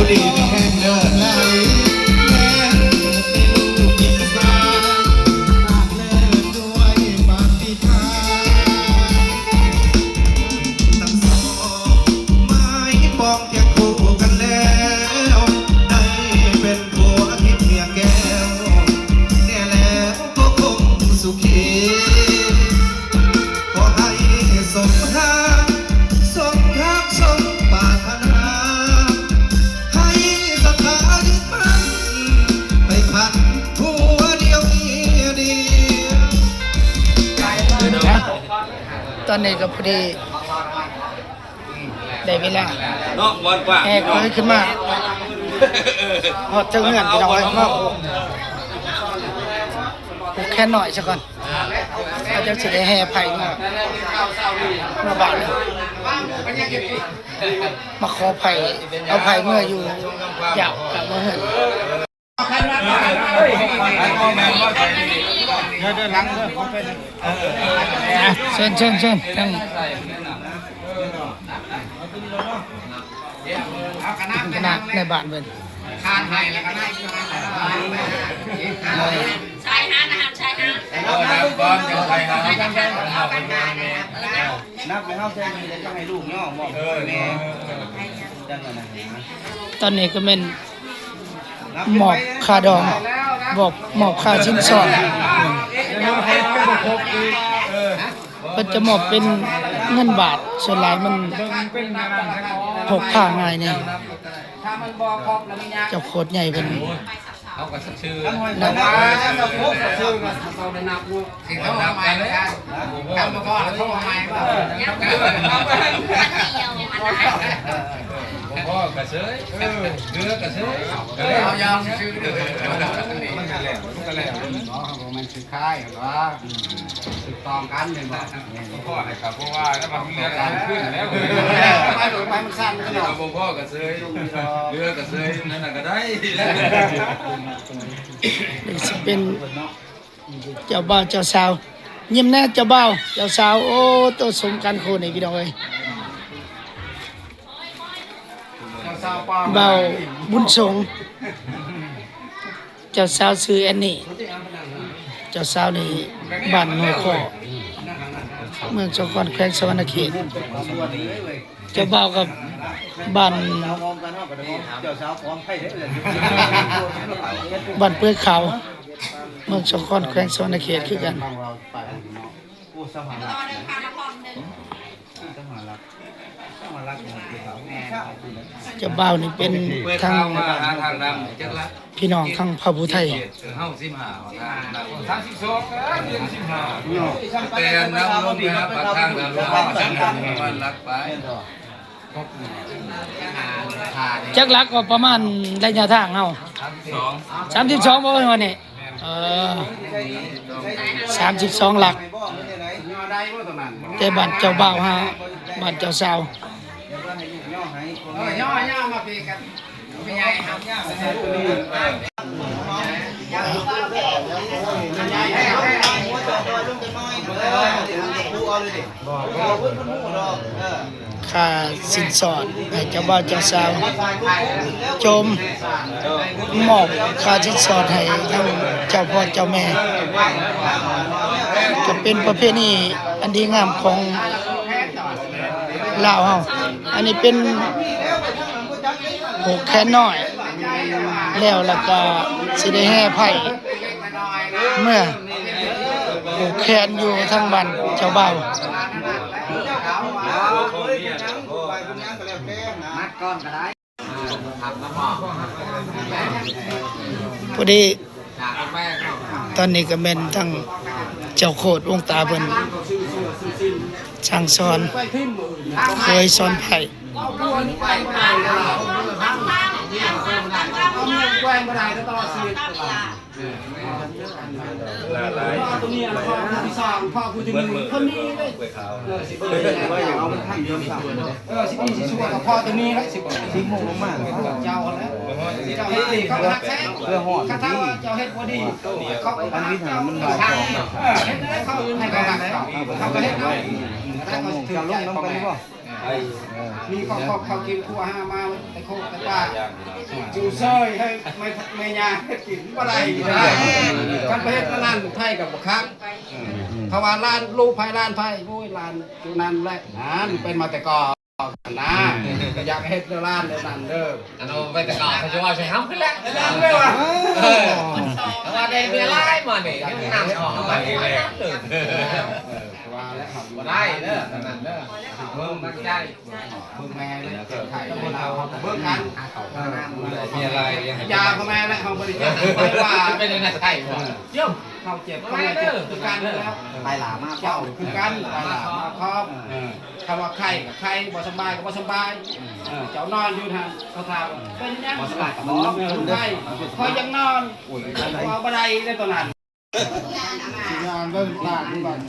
ດີມີແຮງເດີນໄຫຼ ແມ່ນມີລູກຍິງຊາຍ ຕາກເລີນດ້ວຍປາຕິຫານ ທັງສອງໝາຍປອງຄຽງຄູ່ກັນແລ້ວ ໄດ້ເປັນຜົວທິບເມຍແກ້ວ ແນ່ແລ້ວກໍຄົງສຸຂີ. ຂໍໃຫ້ສົມຫວັງ ສົມຫວັງ ສົມປາດຖະໜາ ໃຫ້ສັດທາຍຶດໝັ້ນ ໃຫ້ພັນຜົວດຽວເມຍດຽວ. ຕອນນີ້ກໍພໍດີ ໄດ້ເວລາ ເນາະ ບ່ອນກວ້າງ ແຫ່ເຄີຍຂຶ້ນມາ ເນາະ ຮອດເທິງເຮືອນ ພີ່ນ້ອງເອີຍ ມາຜູກແຂນນ້ອຍຊະກ່ອນ ເຂົາເຈົ້າຊິໄດ້ແຫ່ໄພ້ເມືອ ເມືອບ້ານ ມາຂໍໄພ້ ເອົາໄພ້ເມືອຢູ່ ຢາວກັບມາເຮືອນ. ເດີ ເດີຫຼັງເດີ ເຊີນ ເຊີນ ເຊີນ ທາງ ຄະນະນາຍບ້ານເພິ່ນ ຊາຍຮ້ານອາຫານ ຊາຍຮ້ານ ນັບແມ່ເຮົາໃສ່ນີ້ ແລ້ວຈະໃຫ້ລູກຍໍ ມອບໃຫ້ແມ່ ເອີ ຈັ່ງນັ້ນນະ. ຕອນນີ້ກໍແມ່ນ ມອບຄ່າດອງ ມອບ ມອບຄ່າສິນສອດ ເພິ່ນຈະມອບເປັນເງິນບາດ ສ່ວນຫຼາຍມັນພົກພາງ່າຍແດ່ ເຈົ້າໂຄດໃຫຍ່ເພິ່ນ ເຮົາກໍຊື່ນະ ບໍ່ພໍກໍເຊີຍ ເຫຼືອກໍເຊີຍ ເອີ ເຮົາຢາກຊື່ເດີ ມັນກໍແລ້ວ ມັນກໍແລ້ວເນາະ ບໍ່ແມ່ນຊື່ຄ້າຍ ເຫັນບໍ່? ອືມ ສືບຕໍ່ກັນແມ່ນບໍ່? ແມ່ນ ບໍ່ພໍໃຫ້ກັບ ເພາະວ່າມັນເລື່ອນຂຶ້ນແລ້ວ ໄປ ໄປມັນສັ້ນ ບໍ່ພໍກໍເຊີຍ ເຫຼືອກໍເຊີຍ ນັ້ນນະກໍໄດ້ ນີ້ຊິເປັນ ເຈົ້າບ່າວເຈົ້າສາວ ຍິ້ມແດ່ເຈົ້າບ່າວເຈົ້າສາວ ໂອ້ ໂຕສົມກັນຄູ່ນີ້ພີ່ນ້ອງເອີຍ ບ່າວບຸນສົງ ເຈົ້າສາວຊື່ແອນນີ ເຈົ້າສາວນີ້ບ້ານຫ້ວຍຄໍ້ ເມືອງສາຄອນ ແຂວງສະຫວັນນະເຂດ. ເຈົ້າບ່າວກັບບ້ານ ເຈົ້າສາວຂອງໃຜເດ້ ບ້ານເປືອຍຂາວ ເມືອງສາຄອນ ແຂວງສະຫວັນນະເຂດຄືກັນ. ໂອ້ ສະຫະລັດ ສະຫະລັດ ສະຫະລັດ ເຈົ້າບ່າວນີ້ເປັນທາງ ພີ່ນ້ອງທາງເຜົ່າຜູ້ໄທ ເຮົາສິບຫ້າ ສາມສິບສອງ ເອີ ເດືອນສິບຫ້າ ແຕ່ນຳລົງໄປຫາປາກທາງດາວຫຼວງ ປະມານຫຼັກໄປ ຈັກຫຼັກກໍປະມານໄລຍະທາງເຮົາ ສາມສິບສອງ ບໍ່ເອີຍ ວ່ານີ້ ເອີ ສາມສິບສອງຫຼັກ ແຕ່ບ້ານເຈົ້າບ່າວຫາບ້ານເຈົ້າສາວ ຄ່າສິນສອດໃຫ້ເຈົ້າບ່າວເຈົ້າສາວ ໂຈມ ມອບຄ່າສິນສອດໃຫ້ທັງເຈົ້າພໍ່ເຈົ້າແມ່ ກໍເປັນປະເພນີອັນດີງາມຂອງ ລາວເຮົາ ອັນນີ້ເປັນຜູກແຂນນ້ອຍ ແລ້ວ ແລ້ວກໍຊິໄດ້ແຫ່ໄພ້ເມືອຜູກແຂນຢູ່ທາງບ້ານເຈົ້າບ່າວ. ພໍດີ ຕອນນີ້ກໍແມ່ນທັງເຈົ້າໂຄດ ວົງຕາເພິ່ນສັ່ງສອນ ເຄີຍສອນໄພ້ ລາຫຼາຍ ໂຕນີ້ພໍ່ຜູ້ທີ່ໜຶ່ງ ຄົນນີ້ເດ້ ເອີ ຊິເອົາມັນທັນເດີ ເອີ ຊິມີຊິຊົ່ວກັບພໍ່ໂຕນີ້ລະ ຊິບໍ່ ຊິໂມງມາ ເຈົ້າຫັ້ນແຫຼະ ເຈົ້າເຮັດ ເຂົາຮັກແທ້ ເພື່ອຮອດ ຄັນຖ້າວ່າເຈົ້າເຮັດບໍ່ດີ ເຂົາ ອັນນີ້ຫັ້ນມັນ ເອີ ເຮັດໃຫ້ເຂົາອື່ນໃຫ້ເຂົາຮັກ ເຂົາກໍເຮັດເນາະ ເຈົ້າລົງນຳກັນຢູ່ບໍ່? ມີເຂົ້າຄອບເຂົ້າກິນ ຄົວຫາມາແຕ່ໂຄກແຕ່ປ່າ ຢູ່ເຊີຍໃຫ້ແມ່ ແມ່ຍ່າເຮັດກິນບໍ່ໄດ້ນະ. ຄັນໄປເຮັດອັນນັ້ນໄທກໍບໍ່ຄັກ. ເອີ ຖ້າວ່າຫຼານລູກໃຜຫຼານໃຜ ໂອ້ຍ ຫຼານຢູ່ນັ້ນແຫຼະ ນັ້ນເປັນມາແຕ່ກ່ອນນະ. ກໍຢາກເຮັດເດີຫຼານເດີນັ້ນເດີ. ອັນເອົາໄປແຕ່ເກົ່າ ເຂົາຈະເວົ້າໃສ່ເຮົາພຸ້ນແຫຼະ ເອີ ເອີ ເພາະວ່າໄດ້ເມຍຫຼາຍມານີ້ ຍັງນຳອອກມາອີກແລ້ວ. ເອີ ເອີ ວ່າແລ້ວ ບໍ່ໄດ້ເດີ ອັນນັ້ນເດີ ເບິ່ງໃຈ ເບິ່ງແມ່ເລີຍ ເຈັບໄຂ້ເຮົາກໍເບິ່ງກັນ. ເອີ ເມຍຫຼາຍ ຢາກໍແມ່ແຫຼະ ເຮົາບໍ່ໄດ້ເຈັບ ໄປວ່າ ເປັນຈັ່ງໃດໄຂ້ບໍ່? ເອີ ເຮົາເຈັບ ເຂົາເຈັບຄືກັນແລ້ວ. ໄປຫຼ້າມາ ເຈົ້າຄືກັນ ໄປຫຼ້າມາຄອບ. ເອີ ຄຳວ່າໄຂ້ກໍໄຂ້ ບໍ່ສະບາຍກໍບໍ່ສະບາຍ. ເອີ ເຈົ້ານອນຢູ່ຫັ້ນ ເຂົາຖາມວ່າເປັນຫຍັງ ບໍ່ສະບາຍກໍບອກ. ເອີ ຂ້ອຍຢາກນອນ ເວົ້າບໍ່ໄດ້ເດ້ຕອນນັ້ນ. ຊິງາມເດີຫຼານບັດ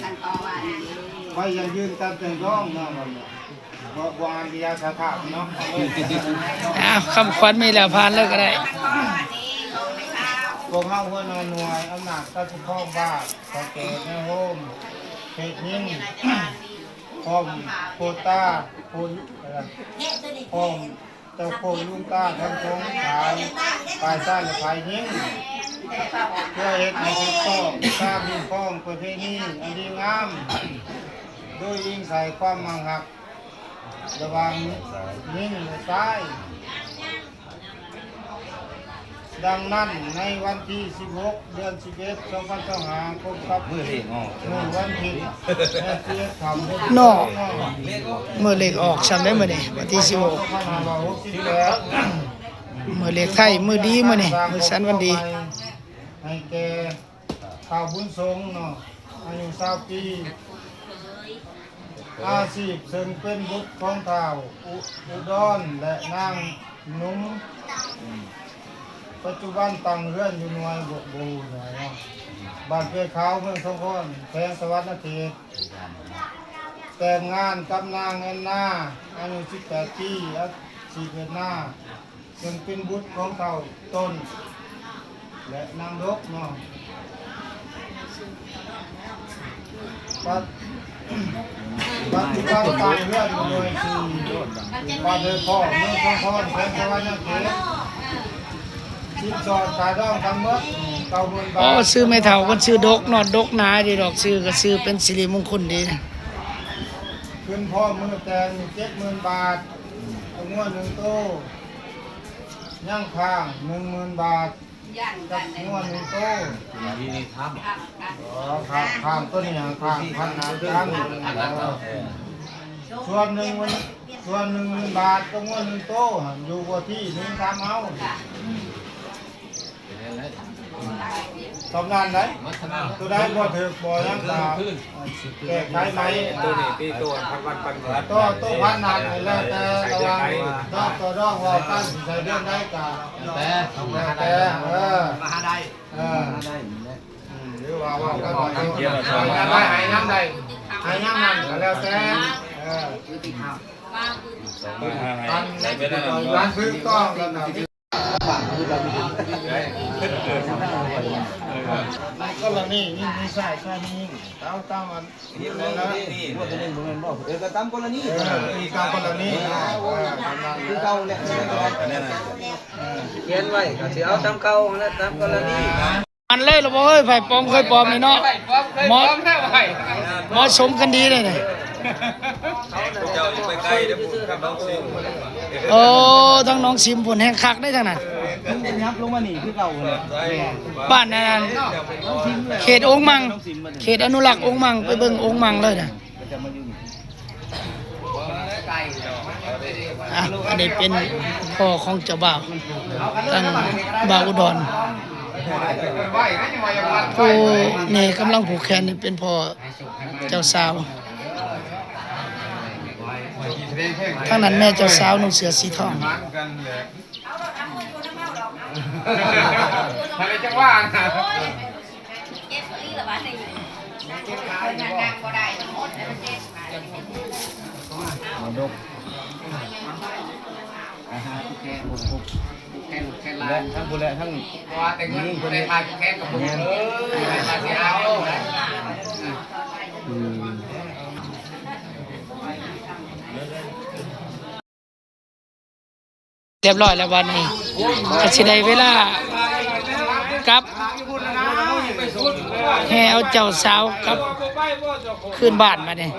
ໄວ້ຢ່າຢືນຕັດໃຈດອງນະບັດ ບໍ່ ບໍ່ອ່ານກິລິຍາສາທາເນາະ. ອ້າວ ຄຳຂວັນມີແລ້ວ ຜ່ານເລີຍກໍໄດ້. ພວກເຮົາຫົວໜ່ວຍ ໜ່ວຍອຳນາດການປົກຄອງບ້ານ ເຖົ້າແກ່ແມ່ໂຮມ ເຂດຍິງ ພ້ອມໂຄຕາ ໂຄ ພ້ອມ ເຈົ້າໂຄລຸງຕາທັງສອງຝ່າຍ ຝ່າຍຊາຍ ແລະ ຝ່າຍຍິງ ເພື່ອເຮັດໃຫ້ຖືກຕ້ອງຕາມຮີດຄອງປະເພນີອັນດີງາມ ໂດຍອີງໃສ່ຄວາມມັກຮັກລະຫວ່າງຍິງ ແລະ ຊາຍ. ດັ່ງນັ້ນ ໃນວັນທີສິບຫົກ ເດືອນສິບເອັດ ສອງພັນຊາວຫ້າ ພົບກັບມື້ເລກອອກ ມື້ວັນທິດ ເນາະ ມື້ເລກອອກຊ້ຳໄດ໋ມື້ນີ້ ວັນທີສິບຫົກ ສອງພັນຫ້າຮ້ອຍຫົກສິບແປດ ມື້ເລກໄທ ມື້ດີມື້ນີ້ ມື້ສັນວັນດີ ໃຫ້ແກ່ທ້າວບຸນສົງເນາະ ອາຍຸຊາວປີ ອາຊີບເຊິ່ງເປັນບຸດຂອງທ້າວ ອຸ ອຸດອນ ແລະ ນາງໜຸ່ມ ປັດຈຸບັນຕັ້ງເຮືອນຢູ່ໜ່ວຍ ບໍ່ ບໍ່ຮູ້ໜ່ວຍເນາະ ບ້ານເປຂາວ ເມືອງສົງຄອນ ແຂວງສະຫວັນນະເຂດ ແຕ່ງງານກັບນາງແອນນາ ອາຍຸສິບແປດປີ ອາຊີບເຮັດນາ ເຊິ່ງເປັນບຸດຂອງທ້າວຕົ້ນ ແລະ ນາງດົກເນາະ ປັດ ປັດຈຸບັນຕັ້ງເຮືອນຢູ່ໜ່ວຍສີ່ ບ້ານເດີພໍ່ ເມືອງສົງຄອນ ແຂວງສະຫວັນນະເຂດ ສິນສອດຄ່າດອງທັງໝົດເກົ້າໝື່ນບາດ. ອໍ ຊື່ແມ່ເຖົ້າເພິ່ນຊື່ດົກເນາະ ດົກໜາດີດອກ ຊື່ກໍຊື່ເປັນສິລິມຸງຄຸນດີ. ຂຶ້ນພ້ອມມື້ແຕ່ງເຈັດໝື່ນບາດ ງົວໜຶ່ງໂຕ ຍັງຄ້າງໜຶ່ງໝື່ນບາດ ກັບງົວໜຶ່ງໂຕ. ອໍ ຄ້າງ ຄ້າງໂຕນີ້ ຄ້າງພັນຫ້າພັນ ສ່ວນໜຶ່ງ ສ່ວນໜຶ່ງໝື່ນບາດກັບງົວໜຶ່ງໂຕຫັ້ນ ຢູ່ບໍ່ທີ່ໜຶ່ງ ຖາມເຮົາ. ສຳນານໄດ໋ ຕົວໃດບໍ່ຖືກບໍ່ຫຍັງກະແກ້ໄຂໃໝ່ ໂຕນີ້ຕີໂຕພັນວັນປັນເດືອນ ໂຕ ໂຕພັນນັ້ນ ແລ້ວແຕ່ລະຫວ່າງດອກຕໍ່ດອກ ເວົ້າກັນຊິໃສ່ເດືອນໃດກະແລ້ວແຕ່ ແລ້ວແຕ່ ເອີ ມາຫາໄດ້ ເອີ ມາຫາໄດ້ ອືມ ຫຼືວ່າເວົ້າກັນວ່າຢາກໄດ້ໃຫ້ຍາມໃດ ໃຫ້ຍາມນັ້ນກະແລ້ວແຕ່ ເອີ ສອງໝື່ນຫ້າພັນ ອັນ ອັນຖືກຕ້ອງ ໃນກໍລະນີນີ້ມີຊາຍຊາຍຍິງ ຕາມ ຕາມອັນນີ້ ງວດຕົວໜຶ່ງບໍ່ແມ່ນບໍ່? ເອີ ກໍຕາມກໍລະນີ ເອີ ອີກຕາມກໍລະນີ ເອີ ຄືເກົ່າແຫຼະ ເອີ ຂຽນໄວ້ກໍຊິເອົາຕາມເກົ່າຫັ້ນແຫຼະ ຕາມກໍລະນີ. ອັນເລີຍລະບໍ່ເອີຍ ໄພປອມເຄີຍປອມນີ້ເນາະ ເໝາະ ເໝາະສົມກັນດີເດ້ນີ້. ເຈົ້າຢູ່ໄປໄກເດ້ພຸ້ນ ທາງໜອງຊິມ ໂອ້ ທາງໜອງຊິມພຸ້ນແຮງຄັກເດ້ທາງນັ້ນ ເພິ່ນກໍຫຍັບລົງມານີ້ຄືເກົ່າຫັ້ນແຫຼະ ບ້ານອັນນັ້ນ ເຂດອົງມັງ ເຂດອະນຸລັກອົງມັງ ໄປເບິ່ງອົງມັງເລີຍນະ. ອ່ະ ອັນນີ້ເປັນພໍ່ຂອງເຈົ້າບ່າວ ທາງບ່າວອຸດອນ ຜູ້ນີ້ກຳລັງຜູກແຂນນີ້ເປັນພໍ່ ເຈົ້າສາວ ທາງນັ້ນແມ່ເຈົ້າສາວນຸ່ງເສື້ອສີທອງ. ມາດົກ ໄປຫາຜູ້ແກ່ຜູ້ ຜູ້ແກ່ລູກແກ່ຫຼານ ທັງຜູ້ແລະທັງ ເພາະວ່າແຕ່ເງິນຜູ້ໃດຂາຍຜູ້ແກ່ກໍບໍ່ ແມ່ນ ເອີ ໃຜຊິເອົາ ອືມ. ຮຽບຮ້ອຍແລ້ວ ບັດນີ້ກໍຊິໄດ້ເວລາກັບ ແຫ່ເອົາເຈົ້າສາວກັບຄືນບ້ານບັດນີ້.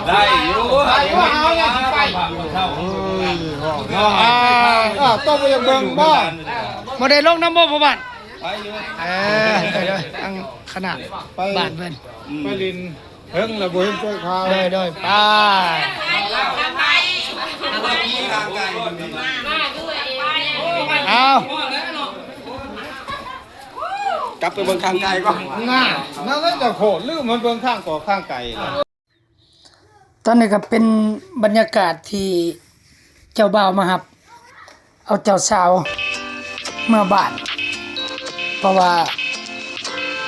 ໄດ້ຢູ່ ໄດ້ຢູ່ ເອົາຫຍັງຊິໄປ. ອ່າ ອ່າ ຕ້ອງໄປເບິ່ງບໍ່? ບໍ່ໄດ້ລົງນຳບໍ່ພໍ່ບ້ານ? ໄປຢູ່ ເອີ ໄປເດີ ທາງຄະນະ ໄປ ບ້ານເພິ່ນ ໄປຫຼິ້ນ ເຖິງແລ້ວບໍ່ເຫັນເຈົ້າຂາວ ໂດຍ ໂດຍ ໄປ ເອົາ ກັບໄປເບິ່ງຂ້າງໄກກ່ອນ ນະ ນັ້ນແຫຼະ ເຈົ້າໂຄດລືມມັນເບິ່ງຂ້າງກອກຂ້າງໄກລະ. ຕອນນີ້ກໍເປັນບັນຍາກາດທີ່ເຈົ້າບ່າວມາຮັບ ເອົາເຈົ້າສາວເມືອບ້ານ ເພາະວ່າ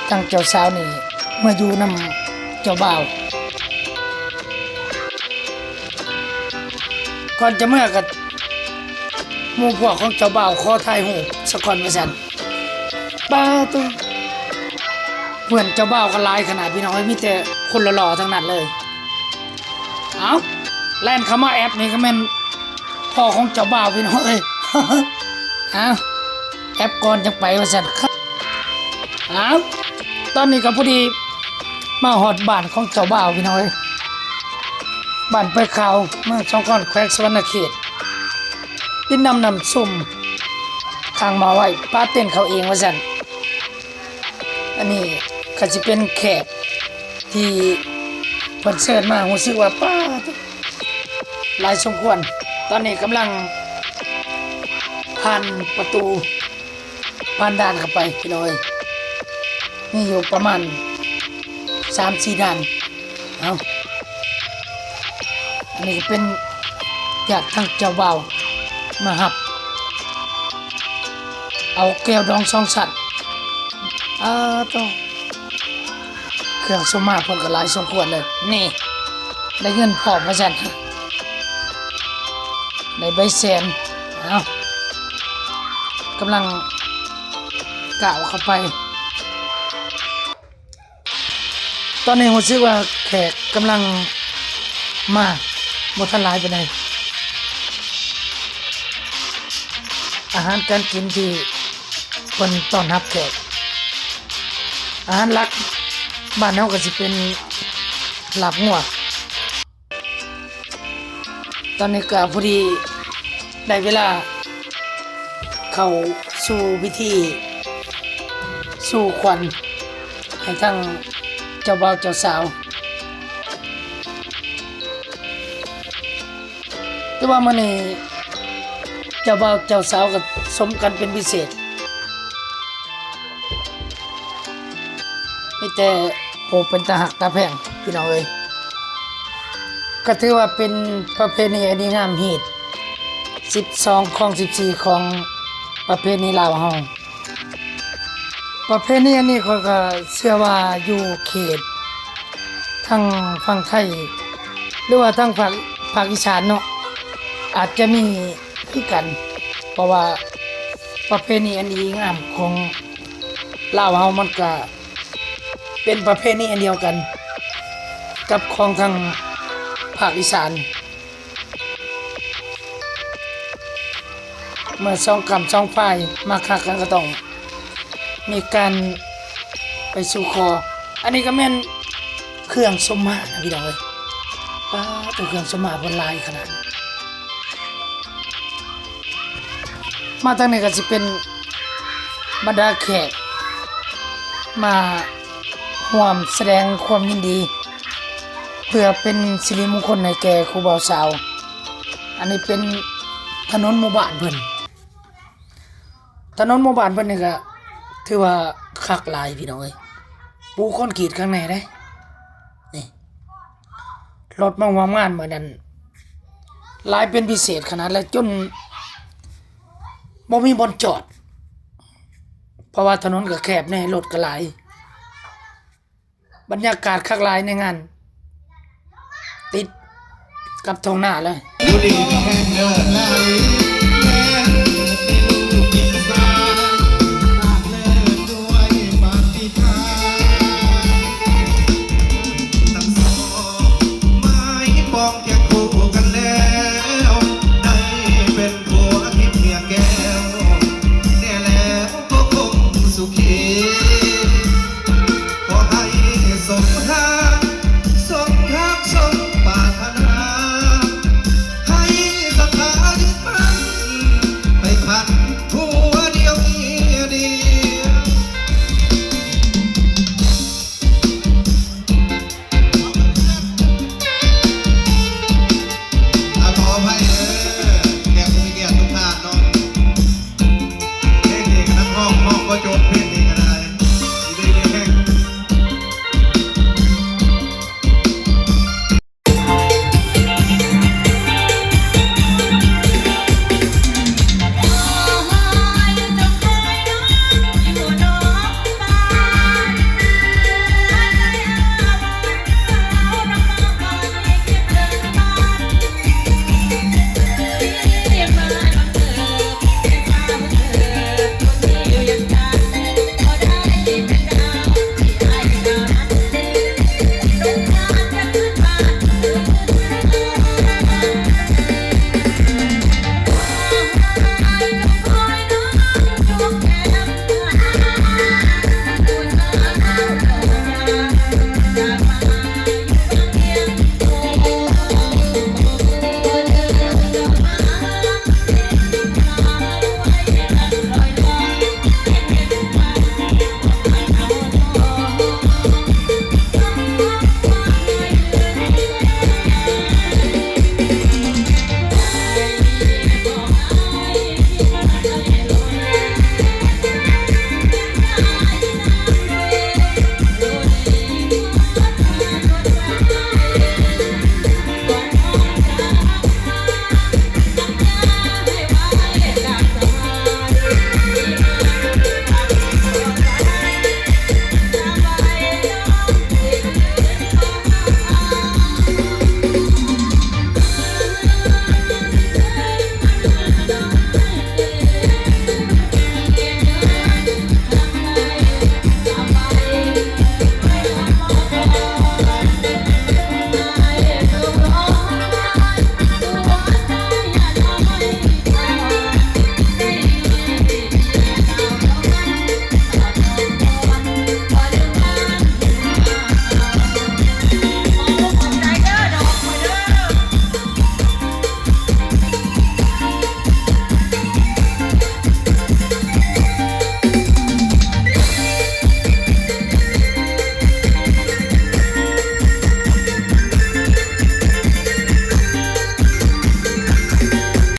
ທາງເຈົ້າສາວນີ້ເມືອຢູ່ນຳເຈົ້າບ່າວ. ກ່ອນຈະເມືອກໍໝູ່ພວກຂອງເຈົ້າບ່າວຂໍຖ່າຍຮູບສາກ່ອນວ່າຊັ້ນ. ປາໂຕ ເພື່ອນເຈົ້າບ່າວກໍຫຼາຍຂະໜາດ ພີ່ນ້ອງເອີຍ ມີແຕ່ຄົນຫຼໍ່ໆທັງນັ້ນເລີຍ. ເອົ້າ ແລ່ນເຂົ້າມາແອັບນີ້ກໍແມ່ນພໍ່ຂອງເຈົ້າບ່າວ ພີ່ນ້ອງເອີຍ. ເອົ້າ ແອັບກ່ອນຈັ່ງໄປວ່າຊັ້ນ. ເອົ້າ ຕອນນີ້ກໍພໍດີມາຮອດບ້ານຂອງເຈົ້າບ່າວ ພີ່ນ້ອງເອີຍ ບ້ານໄປຂາວ ເມືອງສອງຄອນ ແຂວງສະຫວັນນະເຂດ ດິນດຳນ້ຳຊຸ່ມ ຂ້າງມາໄວ້ ປາເຕັນເຂົາເອງວ່າຊັ້ນ. ອັນນີ້ກໍຊິເປັນແຂກທີ່ເພິ່ນເຊີນມາ ຮູ້ສຶກວ່າ ປາໂຕ ຫຼາຍສົມຄວນ. ຕອນນີ້ກຳລັງຜ່ານປະຕູ ຜ່ານດ່ານເຂົ້າໄປ ພີ່ນ້ອງເອີຍ ມີຢູ່ປະມານສາມສີ່ດ່ານ. ເອົ້າ ອັນນີ້ເປັນຍາດທາງເຈົ້າບ່າວມາຮັບ ເອົາແກ້ວດອງສອງຊັ້ນ. ອາໂຕ ເຄື່ອງສົມມາເພິ່ນກໍຫຼາຍສົມຄວນເລີຍ. ນີ້ ໄດ້ເງິນພ້ອມວ່າຊັ້ນ ໄດ້ໃບແສນ. ເອົ້າ ກຳລັງກ້າວເຂົ້າໄປ. ຕອນນີ້ຮູ້ສຶກວ່າແຂກກຳລັງມາ ບໍ່ທັນຫຼາຍປານໃດ. ອາຫານການກິນທີ່ເພິ່ນຕ້ອນຮັບແຂກ ອາຫານຫຼັກບ້ານເຮົາກໍຊິເປັນລາບງົວ. ຕອນນີ້ກໍພໍດີໄດ້ເວລາເຂົ້າສູ່ພິທີສູ່ຂວັນໃຫ້ທັງເຈົ້າບ່າວເຈົ້າສາວ. ແຕ່ວ່າມື້ນີ້ເຈົ້າບ່າວເຈົ້າສາວກໍສົມກັນເປັນພິເສດ. ມີແຕ່ຜູ້ເປັນຕາຮັກຕາແພງ ພີ່ນ້ອງເອີຍ. ກໍຖືວ່າເປັນປະເພນີອັນດີງາມຮີດສິບສອງ ຄອງສິບສີ່ ຂອງປະເພນີລາວເຮົາ. ປະເພນີອັນນີ້ຂ້ອຍກໍເຊື່ອວ່າຢູ່ເຂດທາງຝັ່ງໄທ ຫຼືວ່າທາງພາກ ພາກອີສານເນາະ ອາດຈະມີ ຄືກັນ ເພາະວ່າປະເພນີອັນດີງາມຂອງລາວເຮົາ ມັນກະເປັນປະເພນີອັນດຽວກັນກັບຂອງທາງພາກອີສານ. ເມື່ອສອງກ້ຳສອງຝ່າຍມັກຮັກກັນ ກໍຕ້ອງມີການໄປສູ່ຂໍ. ອັນນີ້ກໍແມ່ນເຄື່ອງສົມມານະ ພີ່ນ້ອງເອີຍ. ປາດ ເຄື່ອງສົມມາເພິ່ນຫຼາຍຂະໜາດ. ມາທາງນີ້ກໍຊິເປັນບັນດາແຂກມາຮ່ວມສະແດງຄວາມຍິນດີ ເພື່ອເປັນສິລິມຸງຄົນໃຫ້ແກ່ຄູ່ບ່າວສາວ. ອັນນີ້ເປັນຖະໜົນໝູ່ບ້ານເພິ່ນ. ຖະໜົນໝູ່ບ້ານເພິ່ນນີ້ກໍຖືວ່າຄັກຫຼາຍ ພີ່ນ້ອງເອີຍ. ປູຄອນກຣີດຂ້າງໃນເດ້. ນີ້ ລົດມາຮ່ວມງານມື້ນັ້ນຫຼາຍເປັນພິເສດຂະໜາດ ແລະ ຈົນບໍ່ມີບ່ອນຈອດ. ເພາະວ່າຖະໜົນກໍແຄບແດ່ ລົດກໍຫຼາຍ. ບັນຍາກາດຄັກຫຼາຍໃນງານ ຕິດກັບທົ່ງນາເລີຍ.